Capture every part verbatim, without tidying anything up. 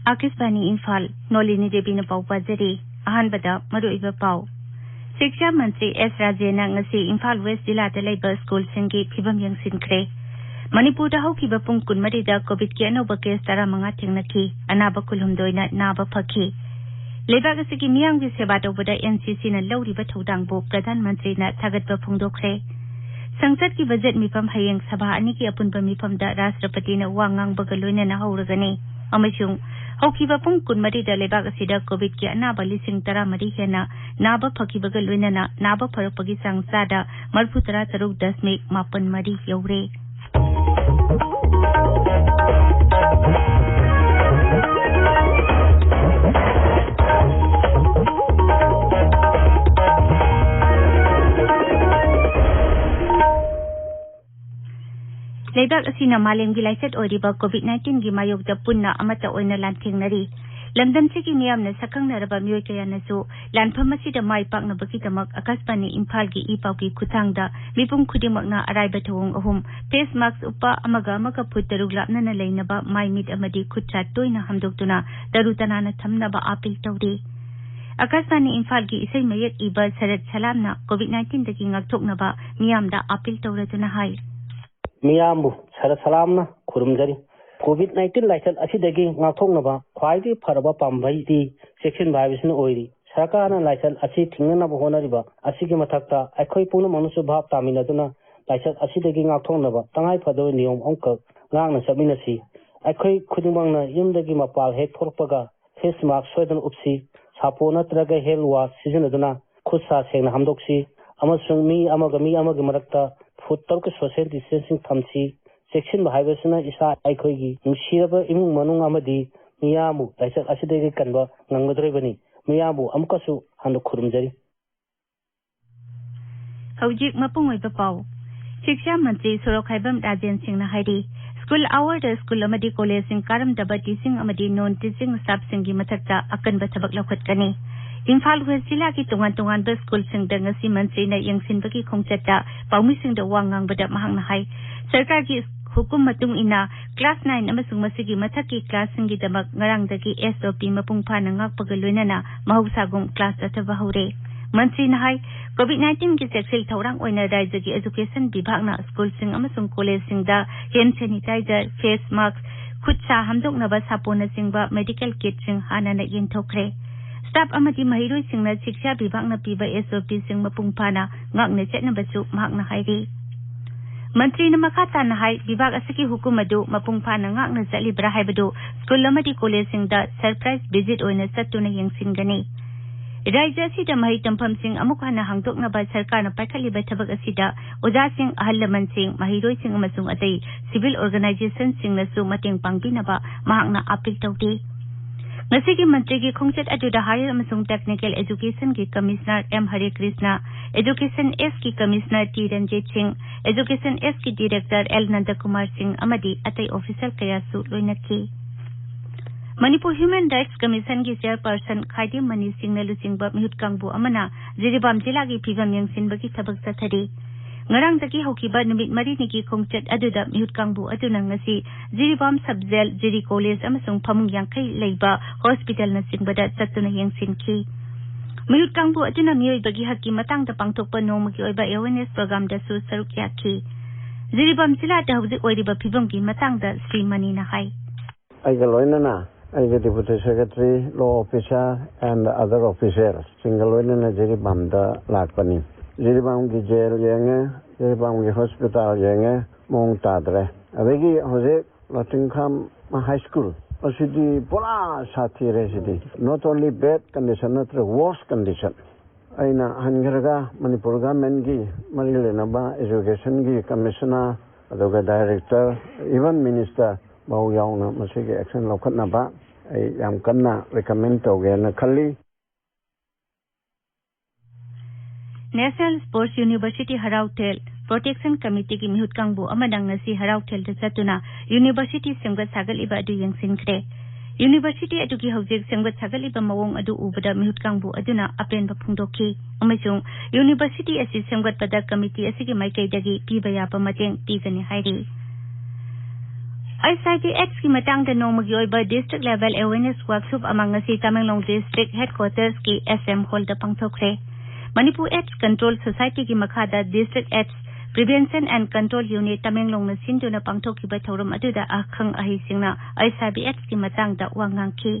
ꯑꯥꯀꯥꯁꯕꯥꯅꯤ ꯏꯝꯐꯥꯜ, ꯅꯣꯂꯤꯅꯤ ꯗꯦꯕꯤꯅ ꯄꯥꯎ ꯄꯥꯖꯔꯤ꯫ ꯑꯍꯥꯟꯕꯗ ꯃꯔꯨꯑꯣꯏꯕ ꯄꯥꯎ꯫ ꯁꯤꯛꯁꯥ ꯃꯟꯇ꯭ꯔꯤ ꯑꯦꯁ ꯔꯥꯖꯦꯅ ꯉꯁꯤ ꯏꯝꯐꯥꯜ ꯋꯦꯁ ꯖꯤꯂꯥꯗ ꯂꯩꯕ ꯁ꯭ꯀꯨꯜꯁꯤꯡꯒꯤ ꯐꯤꯕꯝ ꯌꯦꯡꯁꯤꯟꯈ꯭ꯔꯦ꯫ ꯃꯅꯤꯄꯨꯔꯗ ꯍꯧꯈꯤꯕ ꯄꯨꯡ ꯀꯨꯟꯃꯔꯤꯗ ꯀꯣꯚꯤꯗꯀꯤ ꯑꯅꯧꯕ ꯀꯦꯁ ꯇꯔꯥꯃꯉꯥ ꯊꯦꯡꯅꯈꯤ, ꯑꯅꯥꯕ ꯀꯨꯟꯍꯨꯝꯗꯣꯏꯅ ꯅꯥꯕ ꯐꯈꯤ꯫ ꯂꯩꯕꯥꯛ ꯑꯁꯤꯒꯤ ꯃꯤꯌꯥꯝꯒꯤ ꯁꯦꯕꯥ ꯇꯧꯕꯗ ꯑꯦꯟꯁꯤꯁꯤꯅ ꯂꯧꯔꯤꯕ ꯊꯧꯗꯥꯡꯕꯨ ꯄ꯭ꯔꯙꯥꯟ ꯃꯟꯇ꯭ꯔꯤꯅ ꯊꯥꯒꯠꯄ ꯐꯣꯡꯗꯣꯛꯈ꯭ꯔꯦ꯫ ꯁꯪꯁꯠꯀꯤ ꯕꯖꯦꯠ ꯃꯤꯐꯝ ꯍꯌꯦꯡ ꯁꯚꯥ ꯑꯅꯤꯒꯤ ꯑꯄꯨꯟꯕ ꯃꯤꯐꯝꯗ ꯔꯥꯁꯇ꯭ꯔꯄꯇꯤꯅ ꯋꯥ ꯉꯥꯡꯕꯒ ꯂꯣꯏꯅꯅ ꯍꯧꯔꯒꯅꯤ꯫ ꯑꯃꯁꯨꯡ ꯍꯧꯈꯤꯕ ꯄꯨꯡ ꯀꯨꯟꯃꯔꯤꯗ ꯂꯩꯕꯥꯛ ꯑꯁꯤꯗ ꯀꯣꯚꯤꯗꯀꯤ ꯑꯅꯥꯕ ꯂꯤꯁꯤꯡ ꯇꯔꯥꯃꯔꯤ ꯍꯦꯟꯅ ꯅꯥꯕ ꯐꯈꯤꯕꯒ ꯂꯣꯏꯅꯅ ꯅꯥꯕ ꯐꯔꯛꯄꯒꯤ ꯆꯥꯡ ꯆꯥꯗ ꯃꯔꯤꯐꯨ ꯇꯔꯥ ꯇꯔꯨꯛ ꯗꯁꯃꯤꯛ ꯃꯥꯄꯟ ꯃꯔꯤ ꯌꯧꯔꯦ꯫ ꯂꯩꯕꯥꯛ ꯑꯁꯤꯅ ꯃꯥꯂꯦꯝꯒꯤ ꯂꯥꯏꯆꯠ ꯑꯣꯏꯔꯤꯕ ꯀꯣꯚꯤꯗ ꯅꯥꯏꯟꯇꯤꯟꯒꯤ ꯃꯥꯌꯣꯛꯇ ꯄꯨꯟꯅ ꯑꯃꯠꯇ ꯑꯣꯏꯅ ꯂꯥꯟꯊꯦꯡꯅꯔꯤ꯫ ꯂꯝꯗꯝꯁꯤꯒꯤ ꯃꯤꯌꯥꯝꯅ ꯁꯛꯈꯪꯅꯔꯕ ꯃꯤꯑꯣꯏ ꯀꯌꯥꯅꯁꯨ ꯂꯥꯟꯐꯝ ꯑꯁꯤꯗ ꯃꯥꯏ ꯄꯥꯛꯅꯕꯒꯤꯗꯃꯛ ꯑꯥꯀꯥꯁꯕꯥꯅꯤ ꯏꯝꯐꯥꯜꯒꯤ ꯏ ꯄꯥꯎꯒꯤ ꯈꯨꯠꯊꯥꯡꯗ ꯃꯤꯄꯨꯝ ꯈꯨꯗꯤꯡꯃꯛꯅ ꯑꯔꯥꯏꯕ ꯊꯧꯑꯣꯡ ꯑꯍꯨꯝ, ꯐꯦꯁ ꯃꯥꯁꯛ ꯎꯞꯄ, ꯑꯃꯒ ꯑꯃꯒ ꯐꯨꯠ ꯇꯔꯨꯛ ꯂꯥꯞꯅꯅ ꯂꯩꯅꯕ, ꯃꯥꯏ ꯃꯤꯠ ꯑꯃꯗꯤ ꯈꯨꯠ ꯁꯥ ꯇꯣꯏꯅ ꯍꯥꯝꯗꯣꯛꯇꯨꯅ ꯇꯔꯨ ꯇꯅꯥꯟꯅ ꯊꯝꯅꯕ ꯑꯥꯄꯤꯜ ꯇꯧꯔꯤ꯫ ꯑꯥꯀꯥꯁꯕꯥꯅꯤ ꯏꯝꯐꯥꯜꯒꯤ ꯏꯁꯩ ꯃꯌꯦꯛ ꯏꯕ ꯁꯔꯠ ꯁꯂꯥꯝꯅ ꯀꯣꯚꯤꯗ ꯅꯥꯏꯟꯇꯤꯟꯗꯒꯤ ꯉꯥꯛꯊꯣꯛꯅꯕ ꯃꯤꯌꯥꯝꯗ ꯑꯥꯄꯤꯜ ꯇꯧꯔꯗꯨꯅ ꯍꯥꯏ꯫ ꯃꯤꯌꯥꯝꯕꯨ ꯁꯔꯠ ꯁꯂꯥꯝꯅ ꯈꯨꯔꯨꯝꯖꯔꯤ꯫ ꯀꯣꯚꯤꯗ ꯅꯥꯏꯟꯇꯤꯟ ꯂꯥꯏꯆꯠ ꯑꯁꯤꯗꯒꯤ ꯉꯥꯛꯊꯣꯛꯅꯕ ꯈ꯭ꯋꯥꯏꯗꯒꯤ ꯐꯔꯕ ꯄꯥꯝꯕꯩꯗꯤ ꯆꯦꯛꯁꯤꯟꯕ ꯍꯥꯏꯕꯁꯤꯅ ꯑꯣꯏꯔꯤ꯫ ꯁꯔꯀꯥꯔꯅ ꯂꯥꯏꯆꯠ ꯑꯁꯤ ꯊꯤꯡꯅꯅꯕ ꯍꯣꯠꯅꯔꯤꯕ ꯑꯁꯤꯒꯤ ꯃꯊꯛꯇ ꯑꯩꯈꯣꯏ ꯄꯨꯝꯅꯃꯛꯅꯁꯨ ꯚꯥꯞ ꯇꯥꯃꯤꯟꯅꯗꯨꯅ ꯂꯥꯏꯆꯠ ꯑꯁꯤꯗꯒꯤ ꯉꯥꯛꯊꯣꯛꯅꯕ ꯇꯉꯥꯏ ꯐꯗꯕ ꯅꯤꯌꯣꯝ ꯑꯃꯈꯛ ꯉꯥꯛꯅ ꯆꯠꯃꯤꯟꯅꯁꯤ꯫ ꯑꯩꯈꯣꯏ ꯈꯨꯗꯤꯡꯃꯛꯅ ꯌꯨꯝꯗꯒꯤ ꯃꯄꯥꯟ ꯍꯦꯛ ꯊꯣꯛꯂꯛꯄꯒ ꯐꯦꯁ ꯃꯥꯁꯛ ꯁꯣꯏꯗꯅ ꯎꯞꯁꯤ꯫ ꯁꯥꯄꯣꯟ ꯅꯠꯇ꯭ꯔꯒ ꯍꯦꯟ ꯋꯥꯁ ꯁꯤꯖꯤꯟꯅꯗꯨꯅ ꯈꯨꯠ ꯁꯥ ꯁꯦꯡꯅ ꯍꯥꯝꯗꯣꯛꯁꯤ ꯑꯃꯁꯨꯡ ꯃꯤ ꯑꯃꯒ ꯃꯤ ꯑꯃꯒꯤ ꯃꯔꯛꯇ ꯐꯨꯠ ꯇꯔꯨꯛꯀꯤ ꯁꯣꯁꯤꯌꯦꯜ ꯗꯤꯁꯇꯦꯟꯁꯤꯡ ꯊꯝꯁꯤ꯫ ꯆꯦꯛꯁꯤꯟꯕ ꯍꯥꯏꯕꯁꯤꯅ ꯏꯁꯥ, ꯑꯩꯈꯣꯏꯒꯤ ꯅꯨꯡꯁꯤꯔꯕ ꯏꯃꯨꯡ ꯃꯅꯨꯡ ꯑꯃꯗꯤ ꯃꯤꯌꯥꯝꯕꯨ ꯂꯥꯏꯆꯠ ꯑꯁꯤꯗꯒꯤ ꯀꯟꯕ ꯉꯝꯒꯗꯧꯔꯤꯕꯅꯤ꯫ ꯃꯤꯌꯥꯝꯕꯨ ꯑꯃꯨꯛꯀꯁꯨ ꯍꯟꯅ ꯈꯨꯔꯨꯝꯖꯔꯤ꯫ ꯍꯧꯖꯤꯛ ꯃꯄꯨꯡ ꯑꯣꯏꯕ ꯄꯥꯎ꯫ ꯁꯤꯛꯁꯥ ꯃꯟꯇ꯭ꯔꯤ ꯁꯣꯔꯣꯛꯈꯥꯏꯕꯝ ꯔꯥꯖꯦꯟ ꯁꯤꯡꯅ ꯍꯥꯏꯔꯤ, ꯁ꯭ꯀꯨꯜ ꯑꯋꯥꯔꯗ ꯁ꯭ꯀꯨꯜ ꯑꯃꯗꯤ ꯀꯣꯂꯦꯖꯁꯤꯡ ꯀꯥꯔꯝꯗꯕ ꯇꯤꯆꯤꯡ ꯑꯃꯗꯤ ꯅꯣꯟ ꯇꯤꯆꯤꯡ ꯁ꯭ꯇꯥꯐꯁꯤꯡꯒꯤ ꯃꯊꯛꯇ ꯑꯀꯟꯕ ꯊꯕꯛ ꯂꯧꯈꯠꯀꯅꯤ꯫ ꯏꯝꯐꯥꯜ ꯋꯦꯁ ꯖꯤꯂꯥꯒꯤ ꯇꯣꯉꯥꯟ ꯇꯣꯉꯥꯟꯕ ꯁ꯭ꯀꯨꯜꯁꯤꯡꯗ ꯉꯁꯤ ꯃꯟꯇ꯭ꯔꯤꯅ ꯌꯦꯡꯁꯤꯟꯕꯒꯤ ꯈꯣꯡꯆꯠꯇ ꯄꯥꯎꯃꯤꯁꯤꯡꯗ ꯋꯥ ꯉꯥꯡꯕꯗ ꯃꯍꯥꯛꯅ ꯍꯥꯏ, ꯁꯔꯀꯥꯔꯒꯤ ꯍꯨꯀꯨꯝ ꯃꯇꯨꯡ ꯏꯟꯅ class nine ꯑꯃꯁꯨꯡ ꯃꯁꯤꯒꯤ ꯃꯊꯛꯀꯤ classꯁꯤꯡꯒꯤꯗꯃꯛ ꯉꯔꯥꯡꯗꯒꯤ S O P ꯃꯄꯨꯡ ꯐꯥꯅ ꯉꯥꯛꯄꯒ ꯂꯣꯏꯅꯅ ꯃꯍꯧꯁꯥꯒꯨꯝ class ꯆꯠꯊꯕ ꯍꯧꯔꯦ꯫ ꯃꯟꯇ꯭ꯔꯤꯅ ꯍꯥꯏ, COVID nineteenꯒꯤ ꯆꯦꯛꯁꯤꯜ ꯊꯧꯔꯥꯡ ꯑꯣꯏꯅ ꯔꯥꯖ꯭ꯌꯒꯤ education ꯕꯤꯚꯥꯒꯅ schoolꯁꯤꯡ ꯑꯃꯁꯨꯡ collegeꯁꯤꯡꯗ hand sanitizer, face mask, ꯈꯨꯠ ꯁꯥ ꯍꯥꯝꯗꯣꯛꯅꯕ ꯁꯥꯄꯣꯟꯅꯆꯤꯡꯕ medical kitꯁꯤꯡ ꯍꯥꯟꯅꯅ ꯌꯦꯟꯊꯣꯛꯈ꯭ꯔꯦ꯫ Staff ꯑꯃꯗꯤ ꯃꯍꯩꯔꯣꯏꯁꯤꯡꯅ ꯁꯤꯛꯁꯥ ꯕꯤꯚꯥꯒꯅ ꯄꯤꯕ S O Pꯁꯤꯡ ꯃꯄꯨꯡ ꯐꯥꯅ ꯉꯥꯛꯅ ꯆꯠꯅꯕꯁꯨ ꯃꯍꯥꯛꯅ ꯍꯥꯏꯔꯤ꯫ ꯃꯟꯇ꯭ꯔꯤꯅ ꯃꯈꯥ ꯇꯥꯅ ꯍꯥꯏ, ꯕꯤꯚꯥꯒ ꯑꯁꯤꯒꯤ ꯍꯨꯀꯨꯝ ꯑꯗꯨ ꯃꯄꯨꯡ ꯐꯥꯅ ꯉꯥꯛꯅ ꯆꯠꯂꯤꯕ꯭ꯔꯥ ꯍꯥꯏꯕꯗꯨ school ꯑꯃꯗꯤ collegeꯁꯤꯡꯗ surprise visit ꯑꯣꯏꯅ ꯆꯠꯇꯨꯅ ꯌꯦꯡꯁꯤꯟꯒꯅꯤ꯫ ꯔꯥꯖ꯭ꯌ ꯑꯁꯤꯗ ꯃꯍꯩ ꯇꯝꯐꯝꯁꯤꯡ ꯑꯃꯨꯛ ꯍꯟꯅ ꯍꯥꯡꯗꯣꯛꯅꯕ ꯁꯔꯀꯥꯔꯅ ꯄꯥꯏꯈꯠꯂꯤꯕ ꯊꯕꯛ ꯑꯁꯤꯗ ꯑꯣꯖꯥꯁꯤꯡ, ꯑꯍꯜ ꯂꯃꯟꯁꯤꯡ, ꯃꯍꯩꯔꯣꯏꯁꯤꯡ ꯑꯃꯁꯨꯡ ꯑꯇꯩ civil organizationꯁꯤꯡꯅꯁꯨ ꯃꯇꯦꯡ ꯄꯥꯡꯕꯤꯅꯕ ꯃꯍꯥꯛꯅ appeal ꯇꯧꯔꯤ꯫ ꯉꯁꯤꯒꯤ ꯃꯟꯇ꯭ꯔꯤꯒꯤ ꯈꯣꯡꯆꯠ ꯑꯗꯨꯗ Higher ꯑꯃꯁꯨꯡ Technical Educationꯒꯤ Commissioner M Hare Krishna, Education Sꯒꯤ Commissioner T Ranjit Singh, Education Sꯒꯤ Director L Nandakumar Singh ꯑꯃꯗꯤ ꯑꯇꯩ official ꯀꯌꯥꯁꯨ ꯂꯣꯏꯅꯈꯤ꯫ ꯃꯅꯤꯄꯨꯔ Human Rights Commissionꯒꯤ chairperson ꯈꯥꯏꯗꯦꯝ ꯃꯅꯤ ꯁꯤꯡꯅ ꯂꯨꯆꯤꯡꯕ ꯃꯤꯍꯨꯠ ꯀꯥꯡꯕꯨ ꯑꯃꯅ ꯖꯤꯔꯤꯕꯥꯝ ꯖꯤꯂꯥꯒꯤ ꯐꯤꯕꯝ ꯌꯦꯡꯁꯤꯟꯕꯒꯤ ꯊꯕꯛ ꯆꯠꯊꯔꯤ꯫ ꯉꯔꯥꯡꯗꯒꯤ ꯍꯧꯈꯤꯕ ꯅꯨꯃꯤꯠ ꯃꯔꯤꯅꯤꯒꯤ ꯈꯣꯡꯆꯠ ꯑꯗꯨꯗ ꯃꯤꯍꯨꯠ ꯀꯥꯡꯕꯨ ꯑꯗꯨꯅ ꯉꯁꯤ ꯖꯤꯔꯤꯕꯥꯝ sub jail, ꯖꯤꯔꯤ college ꯑꯃꯁꯨꯡ ꯐꯃꯨꯡ ꯌꯥꯡꯈꯩ ꯂꯩꯕ hospitalꯅꯆꯤꯡꯕꯗ ꯆꯠꯇꯨꯅ ꯌꯦꯡꯁꯤꯟꯈꯤ꯫ ꯃꯤꯍꯨꯠ ꯀꯥꯡꯕꯨ ꯑꯗꯨꯅ ꯃꯤꯑꯣꯏꯕꯒꯤ ꯍꯛꯀꯤ ꯃꯇꯥꯡꯗ ꯄꯥꯡꯊꯣꯛꯄ ꯅꯣꯡꯃꯒꯤ ꯑꯣꯏꯕ awareness programꯗꯁꯨ ꯁꯔꯨꯛ ꯌꯥꯈꯤ꯫ ꯖꯤꯔꯤꯕꯥꯝ ꯖꯤꯂꯥꯗ ꯍꯧꯖꯤꯛ ꯑꯣꯏꯔꯤꯕ ꯐꯤꯕꯝꯒꯤ ꯃꯇꯥꯡꯗ ꯁ꯭ꯔꯤ ꯃꯅꯤꯅ ꯍꯥꯏ꯫ ꯑꯩꯒ ꯂꯣꯏꯅꯅ ꯑꯩꯒꯤ deputy secretary, law officer and other officers ꯁꯤꯡꯒ ꯂꯣꯏꯅꯅ ꯖꯤꯔꯤꯕꯥꯝꯗ ꯂꯥꯛꯄꯅꯤ꯫ ꯖꯤꯔꯤꯕꯥꯝꯒꯤ jail ꯌꯦꯡꯉꯦ, ꯖꯤꯔꯤꯕꯥꯝꯒꯤ hospital ꯌꯦꯡꯉꯦ, ꯃꯑꯣꯡ ꯇꯥꯗ꯭ꯔꯦ꯫ ꯑꯗꯒꯤ ꯍꯧꯖꯤꯛ ꯂꯥꯇꯤꯡꯈꯥꯝ high school ꯑꯁꯤꯗꯤ ꯄꯨꯔꯥ ꯁꯥꯊꯤꯔꯦ꯫ ꯁꯤꯗꯤ not only bad condition ꯅꯠꯇ꯭ꯔꯒ worse condition꯫ ꯑꯩꯅ ꯍꯟꯈ꯭ꯔꯒ ꯃꯅꯤꯄꯨꯔ governmentꯀꯤ ꯃꯔꯤ ꯂꯩꯅꯕ educationꯒꯤ commissioner, ꯑꯗꯨꯒ director, even minister ꯐꯥꯎ ꯌꯥꯎꯅ ꯃꯁꯤꯒꯤ action ꯂꯧꯈꯠꯅꯕ ꯑꯩ ꯌꯥꯝ ꯀꯟꯅ recommend ꯇꯧꯒꯦꯅ ꯈꯜꯂꯤ꯫ National Sports University ꯍꯔꯥꯎꯊꯦꯜ Protection Committeeꯒꯤ ꯃꯤꯍꯨꯠ ꯀꯥꯡꯕꯨ ꯑꯃꯅ ꯉꯁꯤ ꯍꯔꯥꯎꯊꯦꯜꯗ ꯆꯠꯇꯨꯅ university ꯁꯦꯝꯒꯠ ꯁꯥꯒꯠꯂꯤꯕ ꯑꯗꯨ ꯌꯦꯡꯁꯤꯟꯈ꯭ꯔꯦ꯫ University ꯑꯗꯨꯒꯤ ꯍꯧꯖꯤꯛ ꯁꯦꯝꯒꯠ ꯁꯥꯒꯠꯂꯤꯕ ꯃꯑꯣꯡ ꯑꯗꯨ ꯎꯕꯗ ꯃꯤꯍꯨꯠ ꯀꯥꯡꯕꯨ ꯑꯗꯨꯅ ꯑꯄꯦꯟꯕ ꯐꯣꯡꯗꯣꯛꯈꯤ ꯑꯃꯁꯨꯡ university ꯑꯁꯤ ꯁꯦꯝꯒꯠꯄꯗ committee ꯑꯁꯤꯒꯤ ꯃꯥꯏꯀꯩꯗꯒꯤ ꯄꯤꯕ ꯌꯥꯕ ꯃꯇꯦꯡ ꯄꯤꯒꯅꯤ ꯍꯥꯏꯔꯤ꯫ HIV AIDS-ꯀꯤ ꯃꯇꯥꯡꯗ ꯅꯣꯡꯃꯒꯤ ꯑꯣꯏꯕ district level awareness workshop ꯑꯃ ꯉꯁꯤ Tamenglong district headquarters-ꯀꯤ S M hall-ꯗ ꯄꯥꯡꯊꯣꯛꯈ꯭ꯔꯦ꯫ Manipur AIDS Control Society-ꯒꯤ ꯃꯈꯥꯗ District AIDS Prevention and Control Unit ꯇꯃꯦꯡꯂꯣꯡꯅ ꯁꯤꯟꯗꯨꯅ ꯄꯥꯡꯊꯣꯛꯈꯤꯕ ꯊꯧꯔꯝ ꯑꯗꯨꯗ ꯑꯈꯪ ꯑꯍꯩꯁꯤꯡꯅ HIV AIDS-ꯀꯤ ꯃꯇꯥꯡꯗ ꯋꯥ ꯉꯥꯡꯈꯤ꯫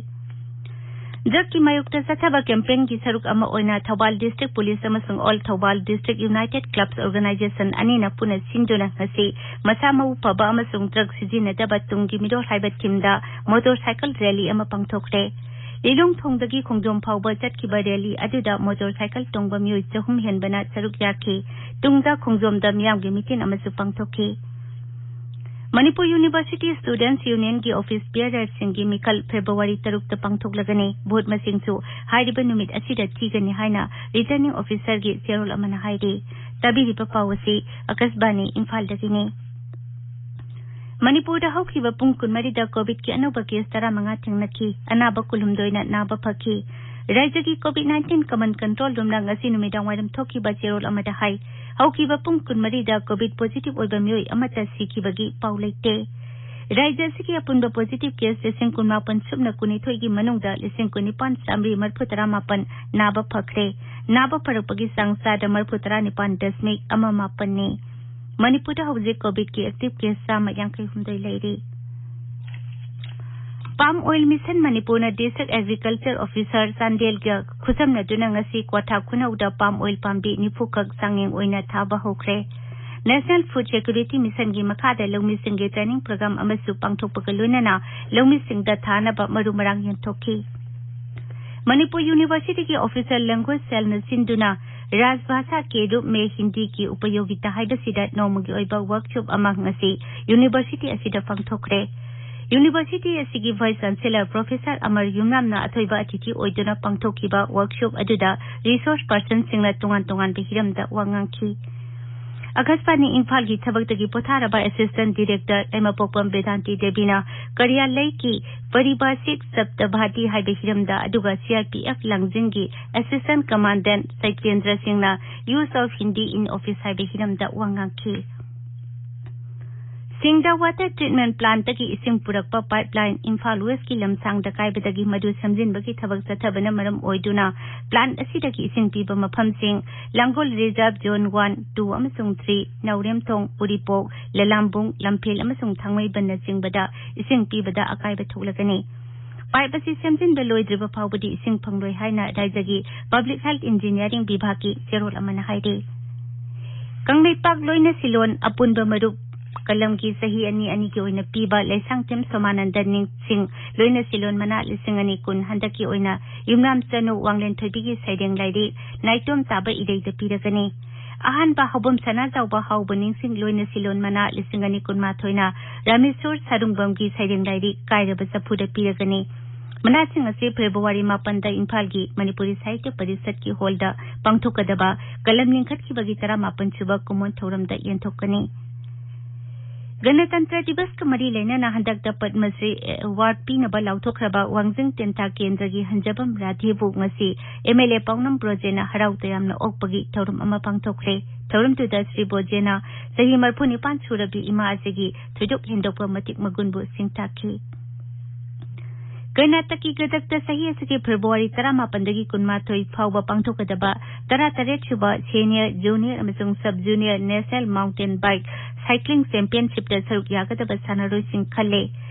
Drug-ꯀꯤ ꯃꯥꯌꯣꯛꯇ ꯆꯠꯊꯕ campaign-ꯒꯤ ꯁꯔꯨꯛ ꯑꯃ ꯑꯣꯏꯅ ꯊꯧꯕꯥꯜ District Police ꯑꯃꯁꯨꯡ All Thoubaal District United Clubs Organization ꯑꯅꯤꯅ ꯄꯨꯟꯅ ꯁꯤꯟꯗꯨꯅ ꯉꯁꯤ ꯃꯁꯥ ꯃꯎ ꯐꯕ ꯑꯃꯁꯨꯡ drug ꯁꯤꯖꯤꯟꯅꯗꯕ ꯇꯨꯡꯒꯤ ꯃꯤꯔꯣꯜ ꯍꯥꯏꯕ theme-ꯗ motorcycle rally ꯑꯃ ꯄꯥꯡꯊꯣꯛꯈ꯭ꯔꯦ꯫ ꯂꯤꯂꯣꯡ ꯊꯣꯡꯗꯒꯤ ꯈꯣꯡꯖꯣꯝ ꯐꯥꯎꯕ ꯆꯠꯈꯤꯕ rally ꯑꯗꯨꯗ motorcycle ꯇꯣꯡꯕ ꯃꯤꯑꯣꯏ ꯆꯍꯨꯝ ꯍꯦꯟꯕꯅ ꯁꯔꯨꯛ ꯌꯥꯈꯤ꯫ ꯇꯨꯡꯗ ꯈꯣꯡꯖꯣꯝꯗ ꯃꯤꯌꯥꯝꯒꯤ meeting ꯑꯃꯁꯨ ꯄꯥꯡꯊꯣꯛꯈꯤ꯫ ꯃꯅꯤꯄꯨꯔ University Students Union-ꯒꯤ office bearer-ꯁꯤꯡꯒꯤ ꯃꯤꯈꯜ February ꯇꯔꯨꯛꯇ ꯄꯥꯡꯊꯣꯛꯂꯒꯅꯤ꯫ Vote ꯃꯁꯤꯡꯁꯨ ꯍꯥꯏꯔꯤꯕ ꯅꯨꯃꯤꯠ ꯑꯁꯤꯗ ꯊꯤꯒꯅꯤ ꯍꯥꯏꯅ Returning Officer-ꯒꯤ ꯆꯦꯔꯣꯜ ꯑꯃꯅ ꯍꯥꯏꯔꯤ꯫ ꯇꯥꯕꯤꯔꯤꯕ ꯄꯥꯎ ꯑꯁꯤ ꯑꯀꯥꯁꯕꯥꯅꯤ ꯏꯝꯐꯥꯜꯗꯒꯤꯅꯤ꯫ ꯃꯅꯤꯄꯨꯔꯗ ꯍꯧꯈꯤꯕ ꯄꯨꯡ ꯀꯨꯟꯃꯔꯤꯗ COVID-ꯀꯤ ꯑꯅꯧꯕ case ꯇꯔꯥꯃꯉꯥ ꯊꯦꯡꯅꯈꯤ꯫ ꯑꯅꯥꯕ ꯀꯨꯟꯍꯨꯝꯗꯣꯏꯅ ꯅꯥꯕ ꯐꯈꯤ꯫ ꯔꯥꯖ꯭ꯌꯒꯤ COVID nineteen Command Control Room-ꯅ ꯉꯁꯤ ꯅꯨꯃꯤꯗꯥꯡꯋꯥꯏꯔꯝ ꯊꯣꯛꯈꯤꯕ ꯆꯦꯔꯣꯜ ꯑꯃꯗ ꯍꯥꯏ, ꯍꯧꯈꯤꯕ ꯄꯨꯡ ꯀꯨꯟꯃꯔꯤꯗ COVID positive ꯑꯣꯏꯕ ꯃꯤꯑꯣꯏ ꯑꯃꯠꯇ ꯁꯤꯈꯤꯕꯒꯤ ꯄꯥꯎ ꯂꯩꯇꯦ꯫ ꯔꯥꯖ꯭ꯌ ꯑꯁꯤꯒꯤ ꯑꯄꯨꯟꯕ positive case ꯂꯤꯁꯤꯡ ꯀꯨꯟꯃꯥꯄꯟ ꯁꯨꯞꯅ ꯀꯨꯟꯅꯤꯊꯣꯏꯒꯤ ꯃꯅꯨꯡꯗ ꯂꯤꯁꯤꯡ ꯀꯨꯟꯅꯤꯄꯥꯟ ꯆꯥꯃꯔꯤ ꯃꯔꯤꯐꯨ ꯇꯔꯥꯃꯥꯄꯟ ꯅꯥꯕ ꯐꯈ꯭ꯔꯦ꯫ ꯅꯥꯕ ꯐꯔꯛꯄꯒꯤ ꯆꯥꯡ ꯆꯥꯗ ꯃꯔꯤꯐꯨ ꯇꯔꯥꯅꯤꯄꯥꯟ ꯗꯁꯃꯤꯛ ꯑꯃ ꯃꯥꯄꯟꯅꯤ꯫ ꯃꯅꯤꯄꯨꯔꯗ ꯍꯧꯖꯤꯛ COVID-ꯀꯤ active case ꯆꯥꯝꯃ ꯌꯥꯡꯈꯩ ꯍꯨꯝꯗꯣꯏ ꯂꯩꯔꯤ꯫ Palm Oil Mission ꯃꯅꯤꯄꯨꯔꯅ District Agriculture Officer ꯆꯥꯟꯗꯦꯜꯒ ꯈꯨꯠꯁꯝꯅꯗꯨꯅ ꯉꯁꯤ ꯀ꯭ꯋꯥꯊꯥ ꯈꯨꯅꯧꯗ palm oil ꯄꯥꯝꯕꯤ ꯅꯤꯐꯨ ꯈꯛ ꯆꯥꯡꯌꯦꯡ ꯑꯣꯏꯅ ꯊꯥꯕ ꯍꯧꯈ꯭ꯔꯦ꯫ National Food Security Mission-ꯒꯤ ꯃꯈꯥꯗ ꯂꯧꯃꯤꯁꯤꯡꯒꯤ training program ꯑꯃꯁꯨ ꯄꯥꯡꯊꯣꯛꯄꯒ ꯂꯣꯏꯅꯅ ꯂꯧꯃꯤꯁꯤꯡꯗ ꯊꯥꯅꯕ ꯃꯔꯨ ꯃꯔꯥꯡ ꯌꯦꯟꯊꯣꯛꯈꯤ꯫ ꯃꯅꯤꯄꯨꯔ University-ꯒꯤ Official Language Cell-ꯅ ꯁꯤꯟꯗꯨꯅ ꯔꯥꯖꯚꯥꯁꯥ ꯀꯦ ꯔꯨꯞ ꯃꯦ ꯍꯤꯟꯗꯤ ꯀꯤ ꯎꯄꯌꯣꯒꯤꯇꯥ ꯍꯥꯏꯕꯁꯤꯗ ꯅꯣꯡꯃꯒꯤ ꯑꯣꯏꯕ workshop ꯑꯃ ꯉꯁꯤ University ꯑꯁꯤꯗ ꯄꯥꯡꯊꯣꯛꯈ꯭ꯔꯦ꯫ University ꯑꯁꯤꯒꯤ Vice Chancellor Professor ꯑꯃꯔ ꯌꯨꯝꯅꯥꯝꯅ ꯑꯊꯣꯏꯕ ꯑꯇꯤꯊꯤ ꯑꯣꯏꯗꯨꯅ ꯄꯥꯡꯊꯣꯛꯈꯤꯕ workshop ꯑꯗꯨꯗ resource person-ꯁꯤꯡꯅ ꯇꯣꯉꯥꯟ ꯇꯣꯉꯥꯟꯕ ꯍꯤꯔꯝꯗ ꯋꯥ ꯉꯥꯡꯈꯤ꯫ ꯑꯀꯥꯁꯕꯥꯅꯤ ꯏꯝꯐꯥꯜꯒꯤ ꯊꯕꯛꯇꯒꯤ ꯄꯣꯊꯥꯔꯕ Assistant Director ꯂꯩꯃꯄꯣꯛꯄꯝ ꯕꯦꯗꯥꯟꯇꯤ ꯗꯦꯕꯤꯅ ꯀꯥꯔꯌꯥꯂꯌꯒꯤ ꯄꯔꯤꯚꯥꯁꯤꯛ ꯁꯞꯇꯚꯥꯇꯤ ꯍꯥꯏꯕ ꯍꯤꯔꯝꯗ, ꯑꯗꯨꯒ C R P F ꯂꯥꯡꯖꯤꯡꯒꯤ Assistant Commandant ꯁꯩꯀꯦꯟꯗ꯭ꯔ ꯁꯤꯡꯅ Use of Hindi in Office ꯍꯥꯏꯕ ꯍꯤꯔꯝꯗ ꯋꯥ ꯉꯥꯡꯈꯤ꯫ ꯁꯤꯡꯗ ꯋꯥꯇꯔ ꯇ꯭ꯔꯤꯠꯃꯦꯟ ꯄ꯭ꯂꯥꯟꯠꯇꯒꯤ ꯏꯁꯤꯡ ꯄꯨꯔꯛꯄ ꯄꯥꯏꯞꯂꯥꯏꯟ ꯏꯝꯐꯥꯜ ꯋꯦꯁꯀꯤ ꯂꯝꯁꯥꯡꯗ ꯀꯥꯏꯕꯗꯒꯤ ꯃꯗꯨ ꯁꯦꯝꯖꯤꯟꯕꯒꯤ ꯊꯕꯛ ꯆꯠꯊꯕꯅ ꯃꯔꯝ ꯑꯣꯏꯗꯨꯅ ꯄ꯭ꯂꯥꯟꯠ ꯑꯁꯤꯗꯒꯤ ꯏꯁꯤꯡ ꯄꯤꯕ ꯃꯐꯝꯁꯤꯡ ꯂꯥꯡꯒꯣꯜ ꯔꯤꯖꯥꯔꯚ ꯖꯣꯟ ꯋꯥꯟ, ꯇꯨ ꯑꯃꯁꯨꯡ ꯊ꯭ꯔꯤ, ꯅꯥꯎꯔꯦꯝꯊꯣꯡ, ꯎꯔꯤꯄꯣꯛ, ꯂꯂꯥꯝꯕꯨꯡ, ꯂꯝꯐꯦꯜ ꯑꯃꯁꯨꯡ ꯊꯥꯡꯃꯩꯕꯟꯅꯆꯤꯡꯕꯗ ꯏꯁꯤꯡ ꯄꯤꯕꯗ ꯑꯀꯥꯏꯕ ꯊꯣꯛꯂꯒꯅꯤ꯫ ꯄꯥꯏꯞ ꯑꯁꯤ ꯁꯦꯝꯖꯤꯟꯕ ꯂꯣꯏꯗ꯭ꯔꯤꯕ ꯐꯥꯎꯕꯗꯤ ꯏꯁꯤꯡ ꯐꯪꯂꯣꯏ ꯍꯥꯏꯅ ꯔꯥꯏꯖꯒꯤ ꯄꯕ꯭ꯂꯤꯛ ꯍꯦꯜꯊ ꯏꯟꯖꯤꯅꯤꯌꯥꯔꯤꯡ ꯕꯤꯚꯥꯒꯀꯤ ꯆꯦꯔꯣꯜ ꯑꯃꯅ ꯍꯥꯏꯔꯤ꯫ ꯀꯪꯂꯩꯄꯥꯛ ꯂꯣꯏꯅ ꯁꯤꯂꯣꯟ ꯑꯄꯨꯟꯕ ꯃꯔꯨꯞ ꯀꯂꯝꯒꯤ ꯆꯍꯤ ꯑꯅꯤ ꯑꯅꯤꯒꯤ ꯑꯣꯏꯅ ꯄꯤꯕ ꯂꯩꯁꯥꯡꯊꯦꯝ ꯁꯣꯃꯥꯅꯟꯗꯟ ꯅꯤꯡꯁꯤꯡ ꯂꯣꯏꯅ ꯁꯤꯂꯣꯟ ꯃꯅꯥ ꯂꯤꯁꯤꯡ ꯑꯅꯤ ꯀꯨꯟ ꯍꯟꯗꯛꯀꯤ ꯑꯣꯏꯅ ꯌꯨꯝꯅꯥꯝ ꯆꯅꯨ ꯋꯥꯡꯂꯦꯟ ꯊꯣꯏꯕꯤꯒꯤ ꯁꯩꯔꯦꯡ ꯂꯥꯏꯔꯤꯛ ꯅꯥꯏꯇꯣꯝ ꯇꯥꯕ ꯏꯔꯩꯗ ꯄꯤꯔꯒꯅꯤ꯫ ꯑꯍꯥꯟꯕ ꯍꯧꯕꯝ ꯁꯅꯥꯖꯥꯎꯕ ꯍꯥꯎꯕ ꯅꯤꯡꯁꯤꯡ ꯂꯣꯏꯅ ꯁꯤꯂꯣꯟ ꯃꯅꯥ ꯂꯤꯁꯤꯡ ꯑꯅꯤ ꯀꯨꯟꯃꯥꯊꯣꯏꯅ ꯔꯥꯃꯦꯁꯣꯔ ꯁꯥꯔꯨꯡꯕꯝꯒꯤ ꯁꯩꯔꯦꯡ ꯂꯥꯏꯔꯤꯛ ꯀꯥꯏꯔꯕ ꯆꯐꯨꯗ ꯄꯤꯔꯒꯅꯤ꯫ ꯃꯅꯥꯁꯤꯡ ꯑꯁꯤ ꯐꯦꯕ꯭ꯔꯨꯋꯥꯔꯤ ꯃꯥꯄꯟꯗ ꯏꯝꯐꯥꯜꯒꯤ ꯃꯅꯤꯄꯨꯔꯤ ꯁꯥꯍꯤꯇ꯭ꯌ ꯄꯔꯤꯁꯠꯀꯤ ꯍꯣꯜꯗ ꯄꯥꯡꯊꯣꯛꯀꯗꯕ ꯀꯂꯝ ꯂꯤꯡꯈꯠꯈꯤꯕꯒꯤ ꯇꯔꯥꯃꯥꯄꯟ ꯁꯨꯕ ꯀꯨꯝꯑꯣꯟ ꯊꯧꯔꯝꯗ ꯌꯦꯟꯊꯣꯛꯀꯅꯤ꯫ ꯒꯅꯇꯟꯇ꯭ꯔ ꯗꯤꯕꯁꯀ ꯃꯔꯤ ꯂꯩꯅꯅ ꯍꯟꯗꯛꯇ ꯄꯗꯃꯁ꯭ꯔꯤ ꯑꯦꯋꯥꯔꯗ ꯄꯤꯅꯕ ꯂꯥꯎꯊꯣꯛꯈ꯭ꯔꯕ ꯋꯥꯡꯖꯤꯡ ꯇꯦꯟꯊꯥ ꯀꯦꯟꯗ꯭ꯔꯒꯤ ꯍꯟꯖꯕꯝ ꯔꯥꯙꯦꯕꯨ ꯉꯁꯤ ꯑꯦꯝ ꯑꯦꯜ ꯑꯦ ꯄꯥꯎꯅꯝ ꯕ꯭ꯔꯣꯖꯦꯅ ꯍꯔꯥꯎ ꯇꯌꯥꯝꯅ ꯑꯣꯛꯄꯒꯤ ꯊꯧꯔꯝ ꯑꯃ ꯄꯥꯡꯊꯣꯛꯈ꯭ꯔꯦ꯫ ꯊꯧꯔꯝꯗꯨꯗ ꯁ꯭ꯔꯤ ꯕ꯭ꯔꯣꯖꯦꯅ ꯆꯍꯤ ꯃꯔꯤꯐꯨ ꯅꯤꯄꯥꯟ ꯁꯨꯔꯕꯤ ꯏꯃꯥ ꯑꯁꯤꯒꯤ ꯊꯣꯏꯗꯣꯛ ꯍꯦꯟꯗꯣꯛꯄ ꯃꯇꯤꯛ ꯃꯒꯨꯟꯕꯨ ꯁꯤꯡꯇꯥꯛꯈꯤ꯫ ꯀꯔꯅꯥꯇꯀꯒꯤ ꯒꯗꯛꯇ ꯆꯍꯤ ꯑꯁꯤꯒꯤ ꯐꯦꯕ꯭ꯔꯨꯋꯥꯔꯤ ꯇꯔꯥꯃꯥꯄꯟꯗꯒꯤ ꯀꯨꯟꯃꯥꯊꯣꯏ ꯐꯥꯎꯕ ꯄꯥꯡꯊꯣꯛꯀꯗꯕ ꯇꯔꯥꯇꯔꯦꯠ ꯁꯨꯕ ꯁꯦꯅꯤꯌꯔ, ꯖꯨꯅꯤꯌꯔ ꯑꯃꯁꯨꯡ sub junior national mountain bike cycling ꯆꯦꯝꯄꯤꯌꯟꯁꯤꯞꯇ ꯁꯔꯨꯛ ꯌꯥꯒꯗꯕ ꯁꯥꯟꯅꯔꯣꯏꯁꯤꯡ ꯈꯜꯂꯦ꯫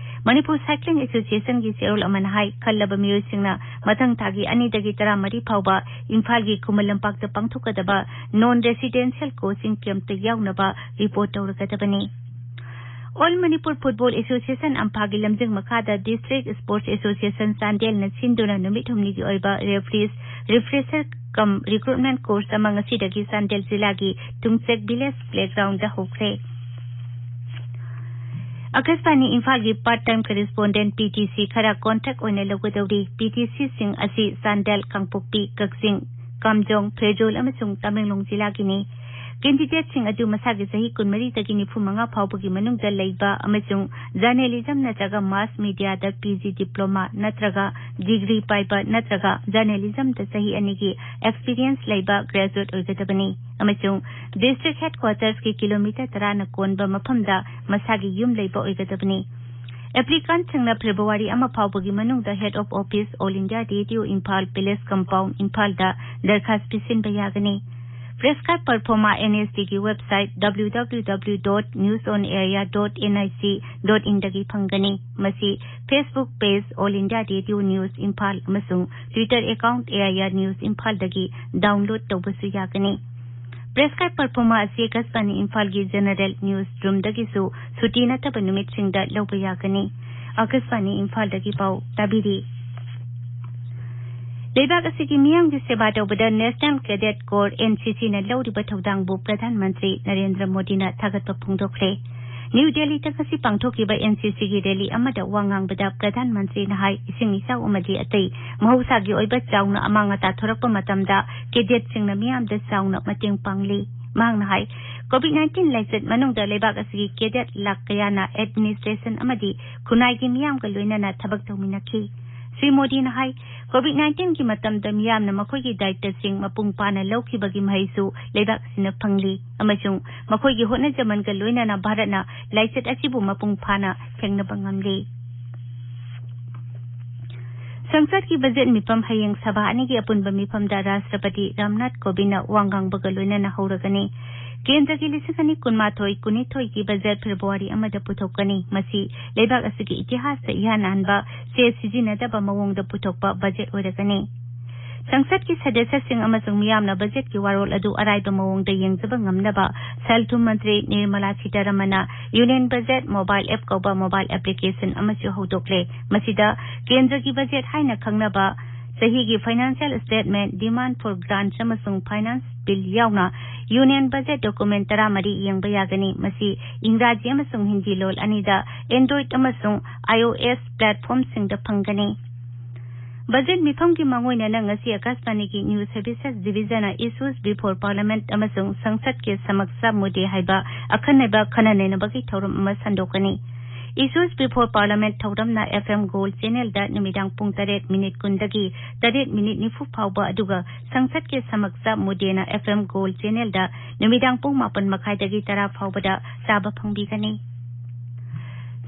ꯃꯅꯤꯄꯨꯔ ꯁꯥꯏꯀ꯭ꯂꯤꯡ ꯑꯦꯁꯣꯁꯤꯌꯦꯁꯟꯒꯤ ꯆꯦꯔꯣꯜ ꯑꯃꯅ ꯍꯥꯏ, ꯈꯜꯂꯕ ꯃꯤꯑꯣꯏꯁꯤꯡꯅ ꯃꯊꯪ ꯊꯥꯒꯤ ꯑꯅꯤꯗꯒꯤ ꯇꯔꯥꯃꯔꯤ ꯐꯥꯎꯕ ꯏꯝꯐꯥꯜꯒꯤ ꯈꯨꯃꯟ ꯂꯝꯄꯥꯛꯇ ꯄꯥꯡꯊꯣꯛꯀꯗꯕ ꯅꯣꯟ ꯔꯦꯁꯤꯗꯦꯟꯁꯤꯌꯦꯜ ꯀꯣꯆꯤꯡ ꯀꯦꯝꯞꯇ ꯌꯥꯎꯅꯕ ꯔꯤꯄꯣꯔꯠ ꯇꯧꯔꯒꯗꯕꯅꯤ꯫ ꯑꯣꯜ ꯃꯅꯤꯄꯨꯔ ꯐꯨꯠꯕꯣꯜ ꯑꯦꯁꯣꯁꯤꯌꯦꯁꯟ, ꯑꯝꯐꯥꯒꯤ ꯂꯝꯖꯤꯡ ꯃꯈꯥꯗ ꯗꯤꯁꯇ꯭ꯔꯤꯛ ꯁ꯭ꯄꯣꯔꯠꯁ ꯑꯦꯁꯣꯁꯤꯌꯦꯁꯟ ꯆꯥꯟꯗꯦꯜꯅ ꯁꯤꯟꯗꯨꯅ ꯅꯨꯃꯤꯠ ꯍꯨꯝꯅꯤꯒꯤ ꯑꯣꯏꯕ ꯔꯦꯐ꯭ꯔꯤꯁ, ꯔꯤꯐ꯭ꯔꯦꯁꯔ ꯀꯝ ꯔꯤꯀ꯭ꯔꯨꯠꯃꯦꯟ ꯀꯣꯔꯁ ꯑꯃ ꯉꯁꯤꯗꯒꯤ ꯆꯥꯟꯗꯦꯜ ꯖꯤꯂꯥꯒꯤ ꯇꯨꯡꯆꯦꯛ ꯚꯤꯂꯦꯖ ꯄ꯭ꯂꯦꯒ꯭ꯔꯥꯎꯟꯗ ꯍꯧꯈ꯭ꯔꯦ꯫ ꯑꯀꯥꯁꯕꯥꯅꯤ ꯏꯝꯐꯥꯜꯒꯤ part time correspondent, P T C, ꯈꯔ ꯀꯣꯟꯇ꯭ꯔꯦꯛ ꯑꯣꯏꯅ ꯂꯧꯒꯗꯧꯔꯤ꯫ ꯄꯤ ꯇꯤ ꯁꯤꯁꯤꯡ ꯑꯁꯤ ꯆꯥꯟꯗꯦꯜ, ꯀꯥꯡꯄꯣꯛꯄꯤ, ꯀꯛꯆꯤꯡ, ꯀꯥꯝꯖꯣꯡ, ꯐꯦꯔꯖꯣꯜ ꯑꯃꯁꯨꯡ ꯇꯃꯦꯡꯂꯣꯡ ꯖꯤꯂꯥꯒꯤꯅꯤ꯫ Candidateꯁꯤꯡ ꯑꯗꯨ ꯃꯁꯥꯒꯤ ꯆꯍꯤ ꯀꯨꯟꯃꯔꯤꯗꯒꯤ ꯅꯤꯐꯨꯃꯉꯥ ꯐꯥꯎꯕꯒꯤ ꯃꯅꯨꯡꯗ ꯂꯩꯕ ꯑꯃꯁꯨꯡ journalism ꯅꯠꯇ꯭ꯔꯒ mass mediaꯗ P G diploma ꯅꯠꯇ꯭ꯔꯒ degree ꯄꯥꯏꯕ ꯅꯠꯇ꯭ꯔꯒ journalismꯗ ꯆꯍꯤ ꯑꯅꯤꯒꯤ experience ꯂꯩꯕ graduate ꯑꯣꯏꯒꯗꯕꯅꯤ ꯑꯃꯁꯨꯡ district headquartersꯀꯤ kilometre ꯇꯔꯥꯅ ꯀꯣꯟꯕ ꯃꯐꯝꯗ ꯃꯁꯥꯒꯤ ꯌꯨꯝ ꯂꯩꯕ ꯑꯣꯏꯒꯗꯕꯅꯤ꯫ Applicantꯁꯤꯡꯅ February ꯑꯃ ꯐꯥꯎꯕꯒꯤ ꯃꯅꯨꯡꯗ Head of Office, All India Radio Imphal, Palace Compound, ꯏꯝꯐꯥꯜꯗ ꯗꯔꯈꯥꯁ ꯄꯤꯁꯤꯟꯕ ꯌꯥꯒꯅꯤ꯫ Prescribed performa NSDꯒꯤ website W W W dot news on air dot N I C dot inꯗꯒꯤ ꯐꯪꯒꯅꯤ꯫ ꯃꯁꯤ Facebook page All India Radio News Imphal ꯑꯃꯁꯨꯡ Twitter account A I R News Imphalꯗꯒꯤ download ꯇꯧꯕꯁꯨ ꯌꯥꯒꯅꯤ꯫ Prescribed performa ꯑꯁꯤ ꯑꯀꯥꯁꯕꯥꯅꯤ ꯏꯝꯐꯥꯜꯒꯤ general news roomꯗꯒꯤꯁꯨ ꯁꯨꯇꯤ ꯅꯠꯇꯕ ꯅꯨꯃꯤꯠꯁꯤꯡꯗ ꯂꯧꯕ ꯌꯥꯒꯅꯤ꯫ ꯑꯀꯥꯁꯕꯥꯅꯤ ꯏꯝꯐꯥꯜꯗꯒꯤ ꯄꯥꯎ ꯇꯥꯕꯤꯔꯤ꯫ ꯂꯩꯕꯥꯛ ꯑꯁꯤꯒꯤ ꯃꯤꯌꯥꯝꯒꯤ ꯁꯦꯕꯥ ꯇꯧꯕꯗ National Cadet Corps, NCCꯅ ꯂꯧꯔꯤꯕ ꯊꯧꯗꯥꯡꯕꯨ ꯄ꯭ꯔꯙꯥꯟ ꯃꯟꯇ꯭ꯔꯤ ꯅꯔꯦꯟꯗ꯭ꯔ ꯃꯣꯗꯤꯅ ꯊꯥꯒꯠꯄ ꯐꯣꯡꯗꯣꯛꯈ꯭ꯔꯦ꯫ ꯅ꯭ꯌꯨ ꯗꯦꯜꯂꯤꯗ ꯉꯁꯤ ꯄꯥꯡꯊꯣꯛꯈꯤꯕ NCCꯒꯤ rally ꯑꯃꯗ ꯋꯥ ꯉꯥꯡꯕꯗ ꯄ꯭ꯔꯙꯥꯟ ꯃꯟꯇ꯭ꯔꯤꯅ ꯍꯥꯏ, ꯏꯁꯤꯡ ꯏꯆꯥꯎ ꯑꯃꯗꯤ ꯑꯇꯩ ꯃꯍꯧꯁꯥꯒꯤ ꯑꯣꯏꯕ ꯆꯥꯎꯅ ꯑꯃꯥꯡ ꯑꯇꯥ ꯊꯣꯔꯛꯄ ꯃꯇꯝꯗ cadetꯁꯤꯡꯅ ꯃꯤꯌꯥꯝꯗ ꯆꯥꯎꯅ ꯃꯇꯦꯡ ꯄꯥꯡꯂꯤ꯫ ꯃꯍꯥꯛꯅ ꯍꯥꯏ, COVID nineteen ꯂꯥꯏꯆꯠ ꯃꯅꯨꯡꯗ ꯂꯩꯕꯥꯛ ꯑꯁꯤꯒꯤ cadet ꯂꯥꯈ ꯀꯌꯥꯅ administration ꯑꯃꯗꯤ ꯈꯨꯟꯅꯥꯏꯒꯤ ꯃꯤꯌꯥꯝꯒ ꯂꯣꯏꯅꯅ ꯊꯕꯛ ꯇꯧꯃꯤꯟꯅꯈꯤ꯫ ꯁ꯭ꯔꯤ ꯃꯣꯗꯤꯅ ꯍꯥꯏ, COVID nineteenꯒꯤ ꯃꯇꯝꯗ ꯃꯤꯌꯥꯝꯅ ꯃꯈꯣꯏꯒꯤ ꯗꯥꯌꯤꯠꯇꯁꯤꯡ ꯃꯄꯨꯡ ꯐꯥꯅ ꯂꯧꯈꯤꯕꯒꯤ ꯃꯍꯩꯁꯨ ꯂꯩꯕꯥꯛ ꯑꯁꯤꯅ ꯐꯪꯂꯤ ꯑꯃꯁꯨꯡ ꯃꯈꯣꯏꯒꯤ ꯍꯣꯠꯅꯖꯃꯟꯒ ꯂꯣꯏꯅꯅ ꯚꯥꯔꯠꯅ ꯂꯥꯏꯆꯠ ꯑꯁꯤꯕꯨ ꯃꯄꯨꯡ ꯐꯥꯅ ꯊꯦꯡꯅꯕ ꯉꯝꯂꯤ꯫ ꯁꯪꯁꯗꯀꯤ ꯕꯖꯦꯠ ꯃꯤꯐꯝ ꯍꯌꯦꯡ ꯁꯚꯥ ꯑꯅꯤꯒꯤ ꯑꯄꯨꯟꯕ ꯃꯤꯐꯝꯗ ꯔꯥꯁꯇ꯭ꯔꯄꯇꯤ ꯔꯥꯝꯅꯥꯊ ꯀꯣꯕꯤꯟꯗꯅ ꯋꯥ ꯉꯥꯡꯕꯒ ꯂꯣꯏꯅꯅ ꯍꯧꯔꯒꯅꯤ꯫ ꯀꯦꯟꯗ꯭ꯔꯒꯤ ꯂꯤꯁꯤꯡ ꯑꯅꯤ ꯀꯨꯟꯃꯥꯊꯣꯏ ꯀꯨꯟꯅꯤꯊꯣꯏꯒꯤ ꯕꯖꯦꯠ February ꯑꯃꯗ ꯄꯨꯊꯣꯛꯀꯅꯤ꯫ ꯃꯁꯤ ꯂꯩꯕꯥꯛ ꯑꯁꯤꯒꯤ ꯏꯇꯤꯍꯥꯁꯇ ꯏꯍꯥꯟ ꯍꯥꯟꯕ ꯁꯦꯜ ꯁꯤꯖꯤꯟꯅꯗꯕ ꯃꯑꯣꯡꯗ ꯄꯨꯊꯣꯛꯄ ꯕꯖꯦꯠ ꯑꯣꯏꯔꯒꯅꯤ꯫ ꯁꯪꯁꯗꯀꯤ ꯁꯗꯁ꯭ꯌꯁꯤꯡ ꯑꯃꯁꯨꯡ ꯃꯤꯌꯥꯝꯅ ꯕꯖꯦꯠꯀꯤ ꯋꯥꯔꯣꯜ ꯑꯗꯨ ꯑꯔꯥꯏꯕ ꯃꯑꯣꯡꯗ ꯌꯦꯡꯖꯕ ꯉꯝꯅꯕ ꯁꯦꯜ ꯊꯨꯝ ꯃꯟꯇ꯭ꯔꯤ Nirmala ꯁꯤꯇꯥꯔꯥꯃꯟꯅ Union Budget Mobile App ꯀꯧꯕ mobile application ꯑꯃꯁꯨ ꯍꯧꯗꯣꯛꯂꯦ꯫ ꯃꯁꯤꯗ ꯀꯦꯟꯗ꯭ꯔꯒꯤ ꯕꯖꯦꯠ ꯍꯥꯏꯅ ꯈꯪꯅꯕ ꯆꯍꯤꯒꯤ financial statement, demand for grants ꯑꯃꯁꯨꯡ finance bill ꯌꯥꯎꯅ Union Budget document ꯇꯔꯥꯃꯔꯤ ꯌꯦꯡꯕ ꯌꯥꯒꯅꯤ꯫ ꯃꯁꯤ ꯏꯪꯒ꯭ꯔꯥꯖꯤ ꯑꯃꯁꯨꯡ ꯍꯤꯟꯗꯤ ꯂꯣꯜ ꯑꯅꯤꯗ Android ꯑꯃꯁꯨꯡ iOS platformꯁꯤꯡꯗ ꯐꯪꯒꯅꯤ꯫ ꯕꯖꯦꯠ ꯃꯤꯐꯝꯒꯤ ꯃꯥꯡꯑꯣꯏꯅꯅ ꯉꯁꯤ ꯑꯀꯥꯁꯕꯥꯅꯤꯒꯤ News Services Division ꯅ Issues Before Parliament ꯑꯃꯁꯨꯡ ꯁꯪꯁꯠ ꯀꯦ ꯁꯃꯛꯁ ꯃꯨꯗꯦ ꯍꯥꯏꯕ ꯑꯈꯟꯅꯕ ꯈꯟꯅ ꯅꯩꯅꯕꯒꯤ ꯊꯧꯔꯝ ꯑꯃ ꯁꯟꯗꯣꯛꯀꯅꯤ꯫ Issues Before Parliament ꯊꯧꯔꯝꯅ F M Gold Channel ꯗ ꯅꯨꯃꯤꯗꯥꯡ ꯄꯨꯡ ꯇꯔꯦꯠ ꯃꯤꯅꯤꯠ ꯀꯨꯟꯗꯒꯤ ꯇꯔꯦꯠ ꯃꯤꯅꯤꯠ ꯅꯤꯐꯨ ꯐꯥꯎꯕ, ꯑꯗꯨꯒ ꯁꯪꯁꯠ ꯀꯦ ꯁꯃꯛꯁ ꯃꯨꯗꯦꯅ F M Gold Channel ꯗ ꯅꯨꯃꯤꯗꯥꯡ ꯄꯨꯡ ꯃꯥꯄꯟ ꯃꯈꯥꯏꯗꯒꯤ ꯇꯔꯥ ꯐꯥꯎꯕꯗ ꯇꯥꯕ ꯐꯪꯕꯤꯒꯅꯤ꯫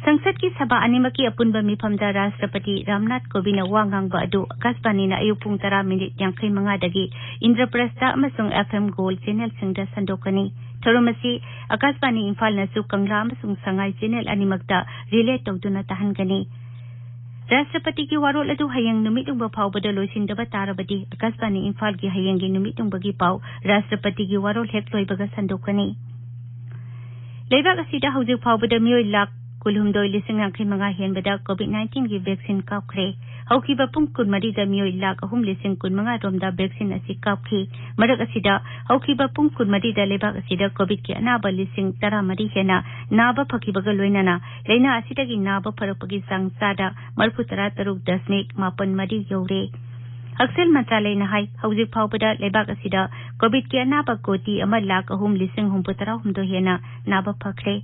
ꯁꯪꯁꯠꯀꯤ ꯁꯚꯥ ꯑꯅꯤꯃꯛꯀꯤ ꯑꯄꯨꯟꯕ ꯃꯤꯐꯝꯗ ꯔꯥꯁꯇ꯭ꯔꯄꯇꯤ ꯔꯥꯝꯅꯥꯊ ꯀꯣꯕꯤꯟꯗꯅ ꯋꯥ ꯉꯥꯡꯕ ꯑꯗꯨ ꯑꯀꯥꯁꯕꯥꯅꯤꯅ ꯑꯌꯨꯛ ꯄꯨꯡ ꯇꯔꯥ ꯃꯤꯅꯤꯠ ꯌꯥꯡꯈꯩ ꯃꯉꯥꯗꯒꯤ ꯏꯟꯗ꯭ꯔꯄ꯭ꯔꯁꯇ ꯑꯃꯁꯨꯡ F M Gold Channel ꯁꯤꯡꯗ ꯁꯟꯗꯣꯛꯀꯅꯤ꯫ ꯊꯧꯔꯝ ꯑꯁꯤ ꯑꯀꯥꯁꯕꯥꯅꯤ ꯏꯝꯐꯥꯜꯅꯁꯨ ꯀꯪꯂꯥ ꯑꯃꯁꯨꯡ ꯁꯉꯥꯏ Channel ꯑꯅꯤꯃꯛꯇ relay ꯇꯧꯗꯨꯅ ꯇꯥꯍꯟꯒꯅꯤ꯫ ꯔꯥꯁꯇ꯭ꯔꯄꯇꯤꯒꯤ ꯋꯥꯔꯣꯜ ꯑꯗꯨ ꯍꯌꯦꯡ ꯅꯨꯃꯤꯠ ꯌꯨꯡꯕ ꯐꯥꯎꯕꯗ ꯂꯣꯏꯁꯤꯟꯗꯕ ꯇꯥꯔꯕꯗꯤ ꯑꯀꯥꯁꯕꯥꯅꯤ ꯏꯝꯐꯥꯜꯒꯤ ꯍꯌꯦꯡꯒꯤ ꯅꯨꯃꯤꯠ ꯌꯨꯡꯕꯒꯤ ꯄꯥꯎ ꯔꯥꯁꯇ꯭ꯔꯄꯇꯤꯒꯤ ꯋꯥꯔꯣꯜ ꯍꯦꯛ ꯂꯣꯏꯕꯒ ꯁꯟꯗꯣꯛꯀꯅꯤ꯫ ꯂꯩꯕꯥꯛ ꯑꯁꯤꯗ ꯍꯧꯖꯤꯛ ꯐꯥꯎꯕꯗ ꯃꯤꯑꯣꯏ ꯂꯥꯈ ꯀꯨꯟꯍꯨꯝꯗꯣꯏ ꯂꯤꯁꯤꯡ ꯌꯥꯡꯈꯩ ꯃꯉꯥ ꯍꯦꯟꯕꯗ COVID nineteen ꯒꯤ vaccine ꯀꯥꯞꯈ꯭ꯔꯦ꯫ ꯍꯧꯈꯤꯕ ꯄꯨꯡ ꯀꯨꯟꯃꯔꯤꯗ ꯃꯤꯑꯣꯏ ꯂꯥꯈ ꯑꯍꯨꯝ ꯂꯤꯁꯤꯡ ꯀꯨꯟꯃꯉꯥ ꯔꯣꯝꯗ vaccine ꯑꯁꯤ ꯀꯥꯞꯈꯤ꯫ ꯃꯔꯛ ꯑꯁꯤꯗ ꯍꯧꯈꯤꯕ ꯄꯨꯡ ꯀꯨꯟꯃꯔꯤꯗ ꯂꯩꯕꯥꯛ ꯑꯁꯤꯗ COVID ꯀꯤ ꯑꯅꯥꯕ ꯂꯤꯁꯤꯡ ꯇꯔꯥꯃꯔꯤ ꯍꯦꯟꯅ ꯅꯥꯕ ꯐꯈꯤꯕꯒ ꯂꯣꯏꯅꯅ ꯂꯥꯏꯅꯥ ꯑꯁꯤꯗꯒꯤ ꯅꯥꯕ ꯐꯔꯛꯄꯒꯤ ꯆꯥꯡ ꯆꯥꯗ ꯃꯔꯤꯐꯨ ꯇꯔꯥ ꯇꯔꯨꯛ ꯗꯁꯃꯤꯛ ꯃꯥꯄꯟ ꯃꯔꯤ ꯌꯧꯔꯦ꯫ ꯍꯛꯁꯦꯜ ꯃꯟꯇ꯭ꯔꯥꯂꯌꯅ ꯍꯥꯏ, ꯍꯧꯖꯤꯛ ꯐꯥꯎꯕꯗ ꯂꯩꯕꯥꯛ ꯑꯁꯤꯗ COVID ꯀꯤ ꯑꯅꯥꯕ ꯀꯣꯇꯤ ꯑꯃ ꯂꯥꯈ ꯑꯍꯨꯝ ꯂꯤꯁꯤꯡ ꯍꯨꯝꯐꯨ ꯇꯔꯥ ꯍꯨꯝꯗꯣꯏ ꯍꯦꯟꯅ ꯅꯥꯕ ꯐꯈ꯭ꯔꯦ꯫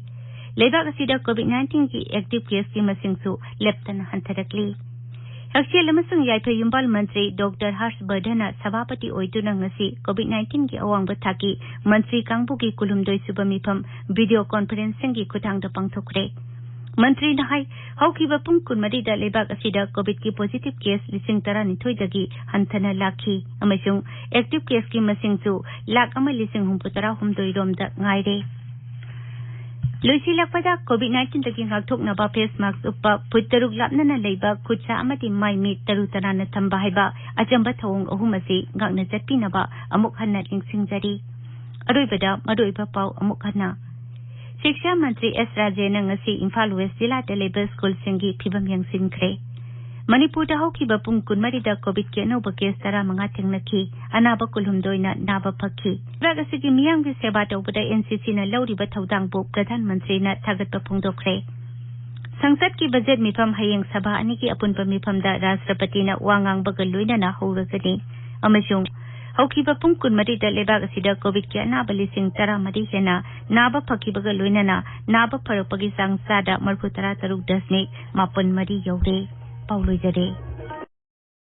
ꯂꯩꯕꯥꯛ ꯑꯁꯤꯗ COVID nineteen ꯒꯤ active case ꯀꯤ ꯃꯁꯤꯡꯁꯨ ꯂꯦꯞꯇꯅ ꯍꯟꯊꯔꯛꯂꯤ꯫ ꯍꯛꯁꯦꯜ ꯑꯃꯁꯨꯡ ꯌꯥꯏꯐ ꯌꯨꯝꯕꯥꯜ ꯃꯟꯇ꯭ꯔꯤ ꯗꯣꯛꯇꯔ ꯍꯔꯁ ꯕꯔꯙꯟꯅ ꯁꯚꯥꯄꯇꯤ ꯑꯣꯏꯗꯨꯅ ꯉꯁꯤ COVID nineteen ꯒꯤ ꯑꯋꯥꯡꯕ ꯊꯥꯛꯀꯤ ꯃꯟꯇ꯭ꯔꯤ ꯀꯥꯡꯕꯨꯒꯤ ꯀꯨꯟꯍꯨꯝꯗꯣꯏ ꯁꯨꯕ ꯃꯤꯐꯝ video conferencing ꯒꯤ ꯈꯨꯠꯊꯥꯡꯗ ꯄꯥꯡꯊꯣꯛꯈ꯭ꯔꯦ꯫ ꯃꯟꯇ꯭ꯔꯤꯅ ꯍꯥꯏ, ꯍꯧꯈꯤꯕ ꯄꯨꯡ ꯀꯨꯟꯃꯔꯤꯗ ꯂꯩꯕꯥꯛ ꯑꯁꯤꯗ COVID ꯀꯤ positive case ꯂꯤꯁꯤꯡ ꯇꯔꯥꯅꯤꯊꯣꯏꯗꯒꯤ ꯍꯟꯊꯅ ꯂꯥꯛꯈꯤ ꯑꯃꯁꯨꯡ active case ꯀꯤ ꯃꯁꯤꯡꯁꯨ ꯂꯥꯈ ꯑꯃ ꯂꯤꯁꯤꯡ ꯍꯨꯝꯐꯨ ꯇꯔꯥ ꯍꯨꯝꯗꯣꯏ ꯔꯣꯝꯗ ꯉꯥꯏꯔꯦ꯫ ꯂꯣꯏꯁꯤꯜꯂꯛꯄꯗ, COVID nineteen ꯗꯒꯤ ꯉꯥꯛꯊꯣꯛꯅꯕ face mask ꯎꯞꯄ, ꯐꯨꯠ ꯇꯔꯨꯛ ꯂꯥꯞꯅꯅ ꯂꯩꯕ, ꯈꯨꯠ ꯁꯥ ꯑꯃꯗꯤ ꯃꯥꯏ ꯃꯤꯠ ꯇꯔꯨ ꯇꯅꯥꯟꯅ ꯊꯝꯕ ꯍꯥꯏꯕ ꯑꯆꯝꯕ ꯊꯧꯑꯣꯡ ꯑꯍꯨꯝ ꯑꯁꯤ ꯉꯥꯛꯅ ꯆꯠꯄꯤꯅꯕ ꯑꯃꯨꯛ ꯍꯟꯅ ꯅꯤꯡꯁꯤꯡꯖꯔꯤ꯫ ꯑꯔꯣꯏꯕꯗ ꯃꯔꯨꯑꯣꯏꯕ ꯄꯥꯎ ꯑꯃꯨꯛ ꯍꯟꯅ꯫ ꯁꯤꯛꯁꯥ ꯃꯟꯇ꯭ꯔꯤ ꯑꯦꯁ ꯔꯥꯖꯦꯅ ꯉꯁꯤ ꯏꯝꯐꯥꯜ ꯋꯦꯁ ꯖꯤꯂꯥꯗ ꯂꯩꯕ ꯁ꯭ꯀꯨꯜꯁꯤꯡꯒꯤ ꯐꯤꯕꯝ ꯌꯦꯡꯁꯤꯟꯈ꯭ꯔꯦ꯫ ꯃꯅꯤꯄꯨꯔꯗ ꯍꯧꯈꯤꯕ ꯄꯨꯡ ꯀꯨꯟꯃꯔꯤꯗ COVID ꯀꯤ ꯑꯅꯧꯕ case ꯇꯔꯥꯃꯉꯥ ꯊꯦꯡꯅꯈꯤ꯫ ꯑꯅꯥꯕ ꯀꯨꯟꯍꯨꯝꯗꯣꯏꯅ ꯅꯥꯕ ꯐꯈꯤ꯫ ꯂꯩꯕꯥꯛ ꯑꯁꯤꯒꯤ ꯃꯤꯌꯥꯝꯒꯤ ꯁꯦꯕꯥ ꯇꯧꯕꯗ N C C ꯅ ꯂꯧꯔꯤꯕ ꯊꯧꯗꯥꯡꯕꯨ ꯄ꯭ꯔꯙꯥꯟ ꯃꯟꯇ꯭ꯔꯤꯅ ꯊꯥꯒꯠꯄ ꯐꯣꯡꯗꯣꯛꯈ꯭ꯔꯦ꯫ ꯁꯪꯁꯠꯀꯤ ꯕꯖꯦꯠ ꯃꯤꯐꯝ ꯍꯌꯦꯡ ꯁꯚꯥ ꯑꯅꯤꯒꯤ ꯑꯄꯨꯟꯕ ꯃꯤꯐꯝꯗ ꯔꯥꯁꯇ꯭ꯔꯄꯇꯤꯅ ꯋꯥ ꯉꯥꯡꯕꯒ ꯂꯣꯏꯅꯅ ꯍꯧꯔꯒꯅꯤ꯫ ꯑꯃꯁꯨꯡ ꯍꯧꯈꯤꯕ ꯄꯨꯡ ꯀꯨꯟꯃꯔꯤꯗ ꯂꯩꯕꯥꯛ ꯑꯁꯤꯗ ꯀꯣꯚꯤꯗꯀꯤ ꯑꯅꯥꯕ ꯂꯤꯁꯤꯡ ꯇꯔꯥꯃꯔꯤ ꯍꯦꯟꯅ ꯅꯥꯕ ꯐꯈꯤꯕꯒ ꯂꯣꯏꯅꯅ ꯅꯥꯕ ꯐꯔꯛꯄꯒꯤ ꯆꯥꯡ ꯆꯥꯗ ꯃꯔꯤꯐꯨ ꯇꯔꯥ ꯇꯔꯨꯛ ꯗꯁꯃꯤꯛ ꯃꯥꯄꯟ ꯃꯔꯤ ꯌꯧꯔꯦ꯫ ꯄꯥꯎ ꯂꯣꯏꯖꯔꯦ꯫